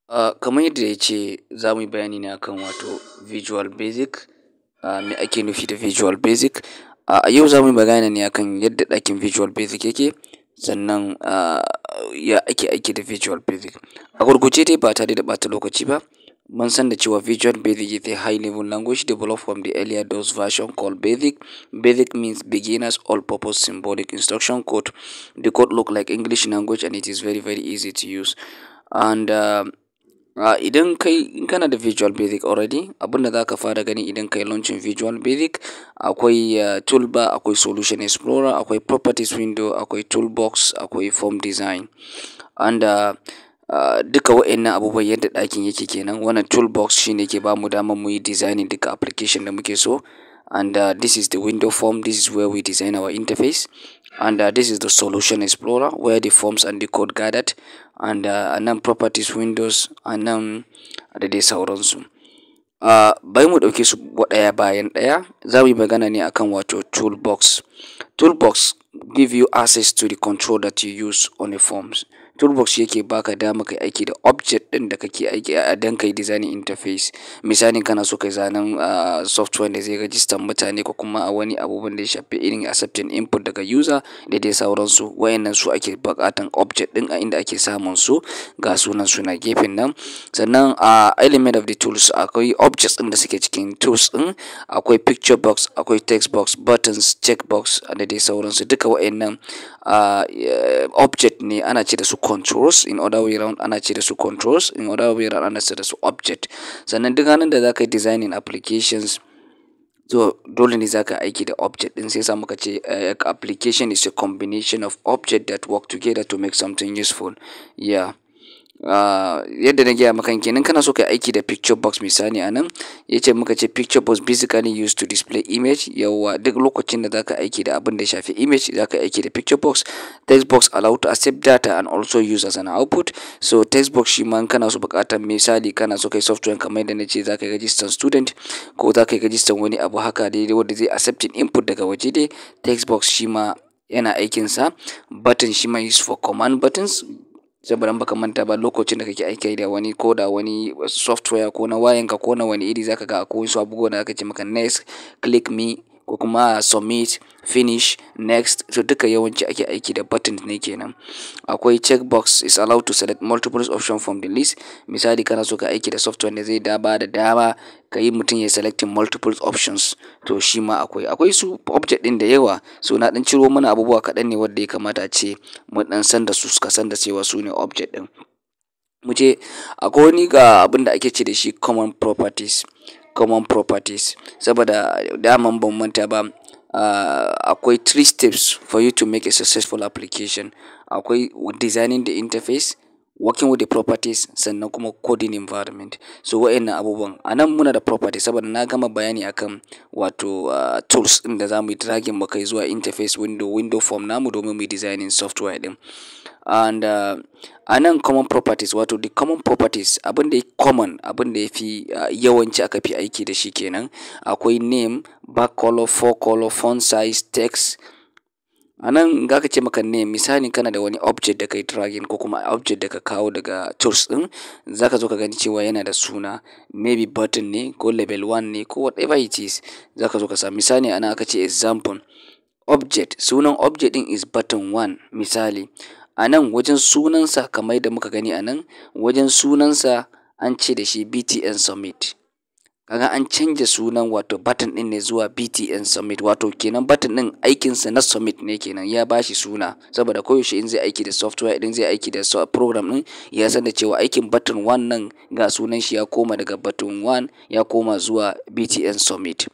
Kamar yadda ya ce, za mu yi bayani ne akan wato Visual Basic. Me ake nufi da Visual Basic? A yau za mu yi magana ne akan yadda ɗakin Visual Basic yake, sannan ya ake aiki da Visual Basic. A gurguje dai, ba tare da ɓata lokaci ba, mun san da cewa Visual Basic is a high level language developed from the earlier DOS version called Basic. Basic means beginners all purpose symbolic instruction code. The code look like English language and it is very, very easy to use. And idan kai in kana da Visual Basic already, abin da za ka fara gani idan kai launching Visual Basic, akwai toolbar, akwai solution explorer, akwai properties window, akwai toolbox, akwai form design. And duka wa'annan abubuwan, yadda ɗakin yake kenan. Wannan toolbox shine ke bamu damar mu yi designing duka application da muke so. And this is the window form. This is where we design our interface. And this is the solution explorer, where the forms and the code gathered. And nan properties windows, a nan da dai sauransu. Bari mu ɗauke su ɗaya bayan ɗaya. Za mu yi magana ne akan wato toolbox. Toolbox give you access to the control that you use on the forms. Toolbox yake baka dama kai aiki da object ɗin da kake aiki a dan kai designing interface. Misali, kana so kai zanen software da zai register mutane, ko kuma a wani abubuwan da ya shafi irin accepting input daga user da dai sauransu. Wayannan su ake buƙatan object ɗin, a inda ake samun su, ga sunan suna gefen nan. Sannan a element of the tools, akwai objects ɗin da suke cikin tools ɗin. Akwai picture box, akwai text box, buttons, check box da dai sauransu. Duka wayannan object ne, ana ce da su controls. In other way round, ana ce da su controls. In other way round, ana ce da su object. Sannan duk ranar da za ka yi designing applications, to dole ne za ka aiki da object ɗin. Sai sa muka ce application is a combination of object that work together to make something useful. Yeah. Yadda na gaya maka kenan, kana so ka yi aiki da picture box, misali a nan yace muka ce picture box basically used to display image. Yawwa, duk lokacin da zaka aiki da abin da ya shafi image, zaka aiki da picture box. Text box allow to accept data and also use as an output. So text box shi ma kana so buƙatar, misali kana so kai software, kamar yadda nace zaka yi register student ko zaka yi register wani abu haka dai wanda zai accepting input daga waje dai, text box shi ma yana aikinsa. Button shi ma use for command buttons, saboda in baka manta ba, lokacin da kake aiki da wani ko da wani software, ko na wayanka ko na wani iri, zaka ga akwai wasu abubuwan da aka ce maka next, click me, ko kuma submit, finish, next. So duka yawanci ake aiki da button ne kenan. Akwai checkbox is allowed to select multiple options from the list. Misali, kana so ka aiki da software da zai da ba da dama ka yi mutum ya selecting multiple options, to shi ma akwai. Akwai su object ɗin da yawa. So na ɗan ciro mana abubuwa kaɗan ne wanda ya kamata a ce mun ɗan san da su, ka san da cewa su ne object ɗin. Mu je, akwai wani ga abin da ake ce da shi common properties. Common properties, saboda daman ban manta ba, akwai three steps for you to make a successful application. Akwai designing the interface, working with the properties, sannan kuma coding environment. So wa'innan abubuwan, a nan muna da properties, saboda na gama bayani akan wato tools ɗin da za mu yi dragging mu kai zuwa interface window, window form namu, domin mu yi designing software ɗin. And a nan common properties, wato the common properties, abin da ya common, abin da ya fi yawanci aka fi aiki da shi kenan. Akwai name, back color, fore color, font size, text. A nan za ka ce maka name, misali kana da wani object da kai dragging ko kuma object da ka kawo daga tools ɗin, za ka zo ka gani cewa yana da suna, maybe button ne ko label one ne ko whatever it is, za ka zo ka sa. Misali, a nan aka ce example object, sunan object ɗin is button one. Misali, a nan wajen sunansa, kamar yadda muka gani a nan wajen sunansa, an ce da shi BTN submit. Kaga an canja sunan wato button ɗin ne zuwa BTN submit, wato kenan button ɗin aikinsa na submit ne kenan, ya bashi suna, saboda koyaushe in zai aiki da software, idan zai aiki da program ɗin, ya san da cewa aikin button one nan, ga sunan shi ya koma daga button one ya koma zuwa BTN submit.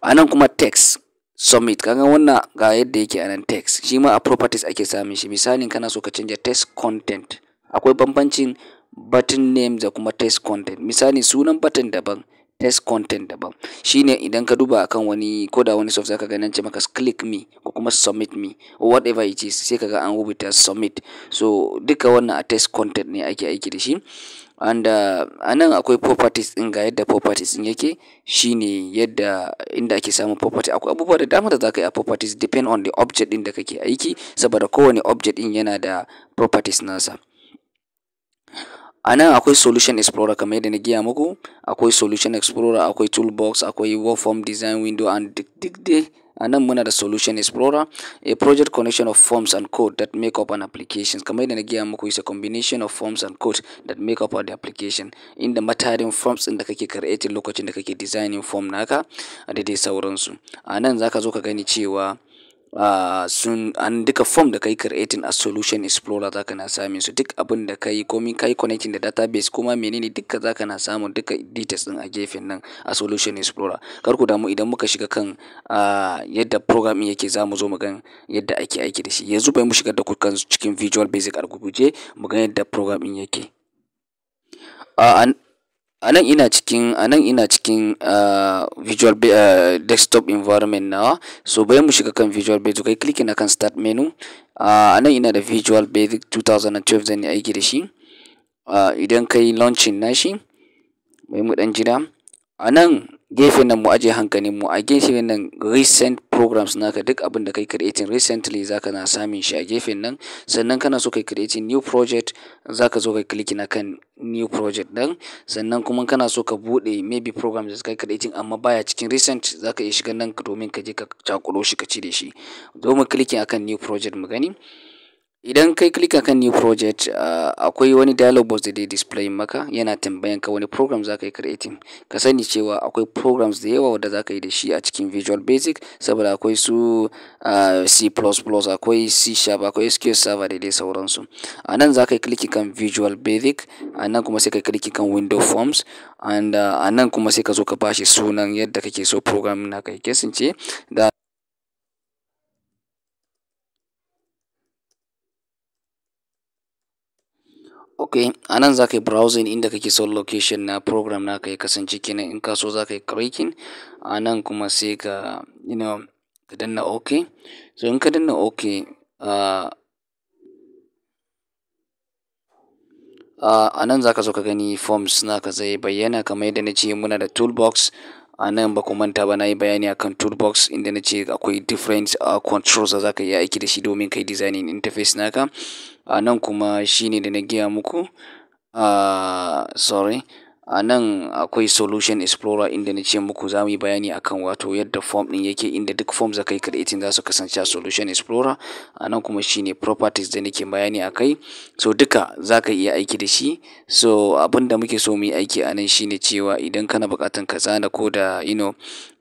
A nan kuma text submit, kaga wannan ga yadda yake a nan. Text shi ma a properties ake samun shi. Misalin kana so ka canja text content, akwai bambancin button name da kuma text content. Misali, sunan button daban, text content daban. Shine idan ka duba akan wani ko da wani software, zaka ga nan ce maka click me ko kuma submit me or whatever it is, sai kaga an rubuta submit. So duka wannan a text content ne ake aiki da shi. And a nan akwai properties ɗin, ga yadda properties ɗin yake, shine yadda inda ake samun property. Akwai abubuwa da dama da zaka yi a properties, depend on the object ɗin da kake aiki, saboda kowane object ɗin yana da properties nasa. A nan akwai Solution Explorer kamar yadda na gaya muku, akwai Solution Explorer, akwai Toolbox, akwai Form Design Window and duk dai. A nan muna da Solution Explorer, a project connection of forms and code that make up an application. Kamar yadda na gaya muku, is a combination of forms and code that make up the application. Inda matarin forms ɗin da kake creating lokacin da kake designing form naka da dai sauransu. A nan za ka zo ka gani cewa sun an duka form da kai creating a Solution Explorer za ka na samun su. Duk abin da ka yi, komi ka yi connecting da database kuma menene, duka za ka na samun duka details ɗin a gefen nan a Solution Explorer. Kar ku damu, idan muka shiga kan yadda program ɗin yake, za mu zo mu gan yadda ake aiki da shi. Yanzu bari mu shigar da ku kan cikin Visual Basic a gurguje, mu ga yadda program ɗin yake. A nan ina cikin visual desktop environment nawa. So bari mu shiga kan Visual Basic. Kai clicking akan Start menu. A nan ina da Visual Basic 2012, zan yi aiki da shi. Idan kai launching nashi, bari mu dan jira. A nan gefen nan, mu ajiye hankalin mu a gefen nan, recent programs naka, duk abin da kai creating recently zaka na samun shi a gefen nan. Sannan kana so kai creating new project, zaka zo kai clicking akan new project ɗin. Sannan kuma kana so ka buɗe maybe program da kai creating amma baya cikin recent, zaka iya shiga nan domin ka je ka cakulo shi, ka cire shi. Domin clicking akan new project mu gani. Idan kai click akan new project, akwai wani dialog box da zai display maka, yana tambayan ka wani program za ka yi creating. Ka sani cewa akwai programs da yawa wanda za ka yi da shi a cikin Visual Basic, saboda akwai su C++, akwai C#, akwai SQL Server da dai sauransu. A nan za ka yi clicking kan Visual Basic, a nan kuma sai ka clicking kan Window Forms, and a nan kuma sai ka zo ka bashi sunan yadda kake so program naka ya kasance da. Ok, a nan za ka yi browsing inda kake son location na program naka ya kasance kenan. In ka so za ka yi clicking a nan, kuma sai ka ka danna OK. So in ka danna OK, a nan za ka zo ka gani forms naka zai bayyana. Kamar yadda na ce, muna da toolbox a nan. Ba ku manta ba, na yi bayani akan toolbox inda na ce akwai different controls da za ka iya aiki da shi domin kai designing interface naka. A nan kuma shine da na gaya muku, sorry, a nan akwai Solution Explorer inda na ce muku za mu yi bayani akan wato yadda form ɗin yake, inda duk forms da kai creating za su kasance a Solution Explorer. A nan kuma shine properties da nake bayani akai. So duka za ka iya aiki da shi. So abin da muke so mu yi aiki a nan shine cewa idan kana buƙatan ka zana ko da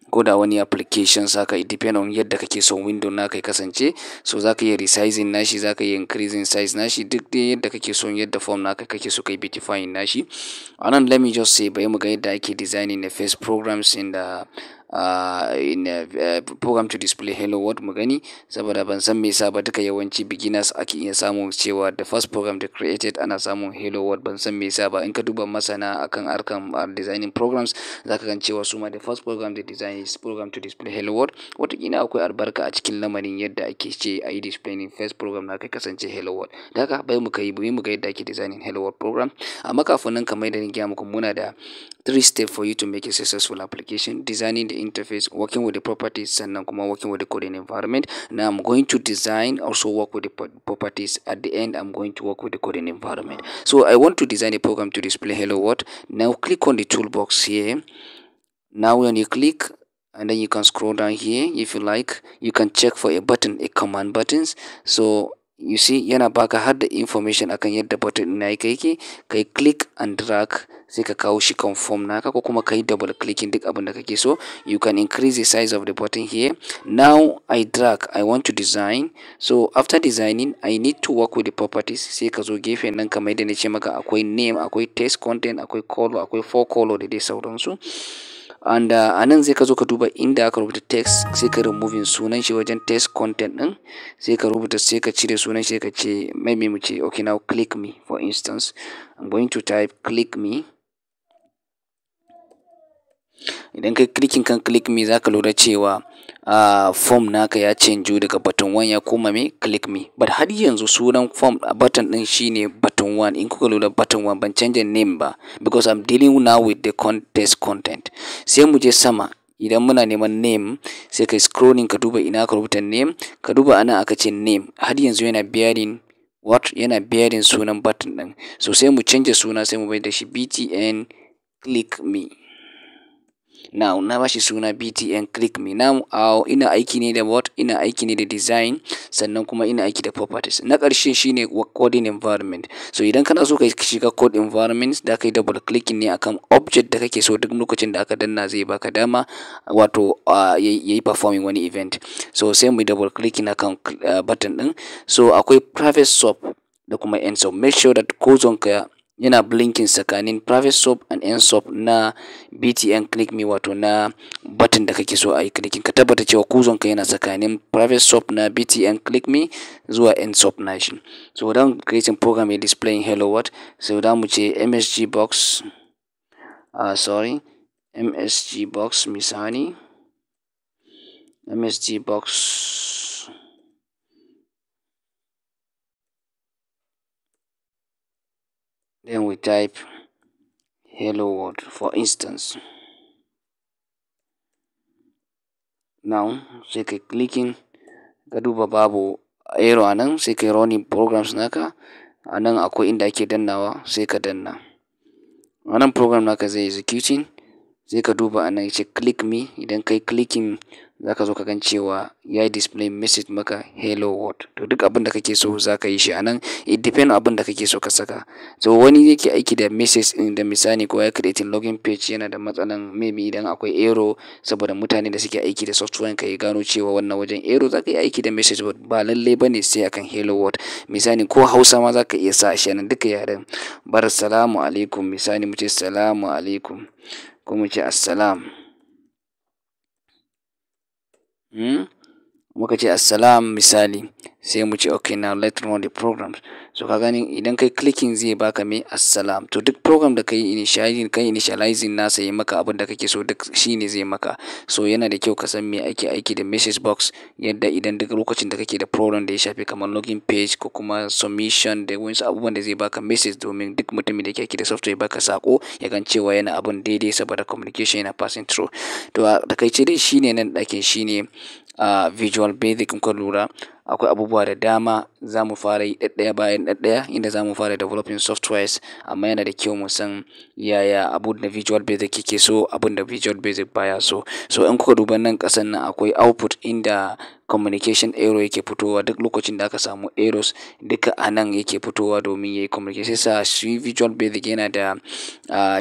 ko da wani applications haka, it depend on yadda kake son window naka ya kasance. So za ka iya resizing nashi, za ka iya increasing size nashi, duk dai yadda kake son yadda form naka kake so kai beautifying nashi. A nan, let me just say, bari mu ga yadda ake designing the first programs in a program to display "Hello World" mu gani, saboda ban san me yasa ba duka yawanci beginners ake iya samun cewa the first program they created ana samun "Hello World". Ban san me yasa ba. In ka duba masana akan harkan designing programs, za ka gan cewa su ma the first program they design is program to display "Hello World". Wataƙila akwai albarka a cikin lamarin yadda ake ce a yi displaying first program naka ya kasance "Hello World". Da haka bai mu kai mu ga yadda ake designing "Hello World" program. Amma kafin nan, kamar yadda na gaya muku, muna da three steps for you to make a successful application: designing the interface, working with the properties, sannan kuma working with the coding environment. Now I'm going to design, also work with the properties. At the end, I'm going to work with the coding environment. So I want to design a program to display "Hello World". Now click on the toolbox here. Now when you click, and then you can scroll down here if you like, you can check for a button, a command buttons. So you see, yana baka har da information akan yadda button ɗin yake yake. Kai click and drag, sai ka kawo shi kan form naka, ko kuma kai double clicking, duk abin da kake so. You can increase the size of the button here. Now I drag, I want to design. So after designing, I need to work with the properties. Sai ka zo gefen nan, kamar yadda na ce maka, akwai name, akwai text content, akwai color, akwai fore color da dai sauransu. And a nan zai ka zo ka duba inda aka rubuta text, sai ka removing sunan shi wajen text content ɗin, sai ka rubuta, sai ka cire sunan shi, ka ce maybe mu ce, okay, now "Click me", for instance. I'm going to type "Click me". Idan kai clicking kan "Click me", za ka lura cewa form naka ya canju daga button 1 ya koma me? "Click me". But har yanzu sunan form button ɗin shine button 1. In kuka lura, button 1, ban canja name ba because I'm dealing now with the text content. Sai mu je sama. Idan muna neman name, sai kai scrolling ka duba ina ka rubuta name. Ka duba ana aka ce name, har yanzu yana bearing What yana bearing sunan button ɗin. So sai mu canja suna, sai mu bai da shi btn click me. Now na bashi suna btn click me. Now ina aiki ne da what? Ina aiki ne da design, sannan kuma ina aiki da properties. Na ƙarshe shine coding environment. So idan kana so ka shiga code environment, da ka yi double clicking ne akan object da kake so, duk lokacin da aka danna zai baka dama, wato yayi performing wani event. So sai mu yi double clicking akan button ɗin. So akwai private sub da kuma end sub. Make sure that cursor ka yana blinking tsakanin private sub and end sub na btn click me, wato na button da kake so a yi clicking. Ka tabbata cewa cursor ka yana tsakanin private sub na btn click me zuwa end sub na shi. So don creating program mai displaying hello world, so da mu ce msg box, sorry, msg box, misali msg box, then we type hello world, for instance. Now sai kai clicking, ka duba babu error a nan, sai kai running programs naka. A nan akwai inda ake dannawa, sai ka danna. A nan program naka zai executing. Sai ka duba a nan yace click me. Idan kai clicking, zaka zo ka gan cewa ya yi display message maka hello world. To duk abin da kake so zaka yi shi a nan, it depend abin da kake so ka saka. So wani yake aiki da message ɗin da misali ko ya creating login page, yana da matsalan maybe idan akwai error, saboda mutane da suke aiki da software ka ya gano cewa wannan wajen error, zaka yi aiki da message ba lallai bane sai akan hello world. Misali ko Hausa ma zaka iya sa shi nan, duka yaren. Bar salamu alaikum, misali mu ce salamu alaikum ko mu ce assalam. Muka ce assalam misali, sai mu ce okay, now let's run the program. So ka gani, idan kai clicking zai baka me? Assalam. To duk program da kai initializing, kai initializing nasa yi maka abin da kake so, duk shine zai maka. So yana da kyau ka san me ake aiki da message box, yadda idan duk lokacin da kake da program da ya shafi kamar login page ko kuma submission da wasu abubuwan da zai baka message, domin duk mutumin da yake aiki da software baka sako ya gan cewa yana abun daidai, saboda communication yana passing through. To a takaice dai shine nan ɗakin shine Visual Basic. In ka lura, akwai abubuwa da dama za mu fara yi ɗaɗɗaya bayan ɗaɗɗaya inda za mu fara developing softwares, amma yana da kyau mu san yaya abun da Visual Basic yake so, abun da Visual Basic baya so. So in kuka duba nan ƙasan nan akwai output inda communication error yake fitowa. Duk lokacin da aka samu errors, duka a nan yake fitowa domin yayi communication. Sai sa shi Visual Basic yana da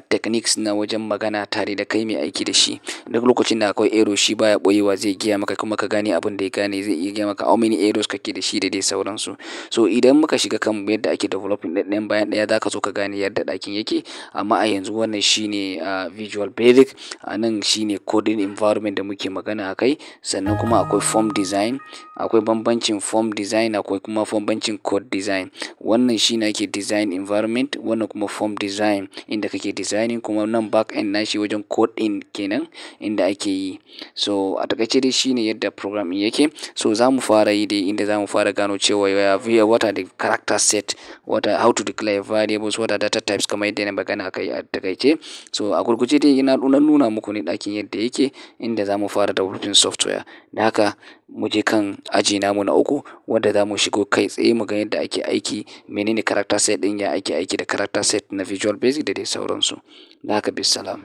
techniques na wajen magana tare da kai mai aiki da shi. Duk lokacin da akwai error, shi baya ɓoyewa, zai gaya maka kuma ka gane abin da ya gane, zai iya gaya maka how many errors kake da shi da dai sauransu. So idan muka shiga kan yadda ake developing ɗayan bayan ɗaya, za ka zo ka gane yadda ɗakin yake. Amma a yanzu wannan shine Visual Basic. A nan shine coding environment da muke magana a kai. Sannan kuma akwai form design, akwai bambancin form design, akwai kuma bambancin code design. Wannan shine ake design environment, wannan kuma form design inda kake designing, kuma nan back end nashi wajen coding kenan inda ake yi. So a takaice dai shine yadda program ɗin yake. So za mu fara yi dai inda za mu fara gano cewa ya what are the character set, what are, how to declare variables, what are data types, kamar yadda na magana akai a takaice. So a gurguje dai ina nuna muku ne ɗakin yadda yake, inda za mu fara developing software. Da haka mu je kan aji namu na uku, wanda za mu shigo kai tsaye mu ga yadda ake aiki, menene character set ɗin, ya ake aiki da character set na Visual Basic da dai sauransu. Da haka, bisalam.